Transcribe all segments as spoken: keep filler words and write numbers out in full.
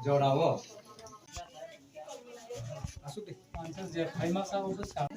Jorao. Asuk di. Pansa je phaima sa o bwsa.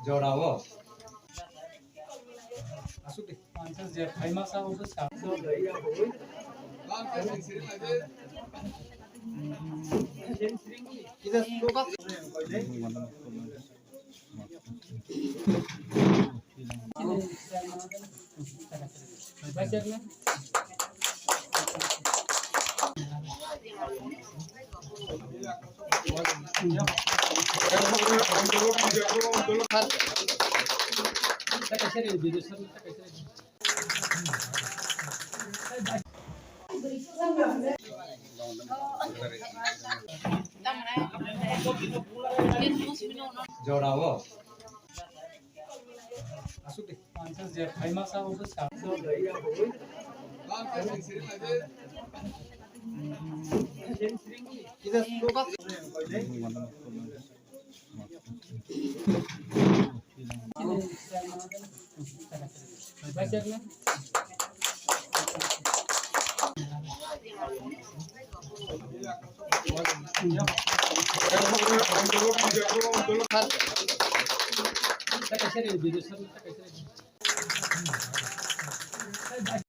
Jorao. Asuk di. Pansa je phaima sa o bwsa. Jorao. Asuk di. Pansa je phaima sa o bwsa.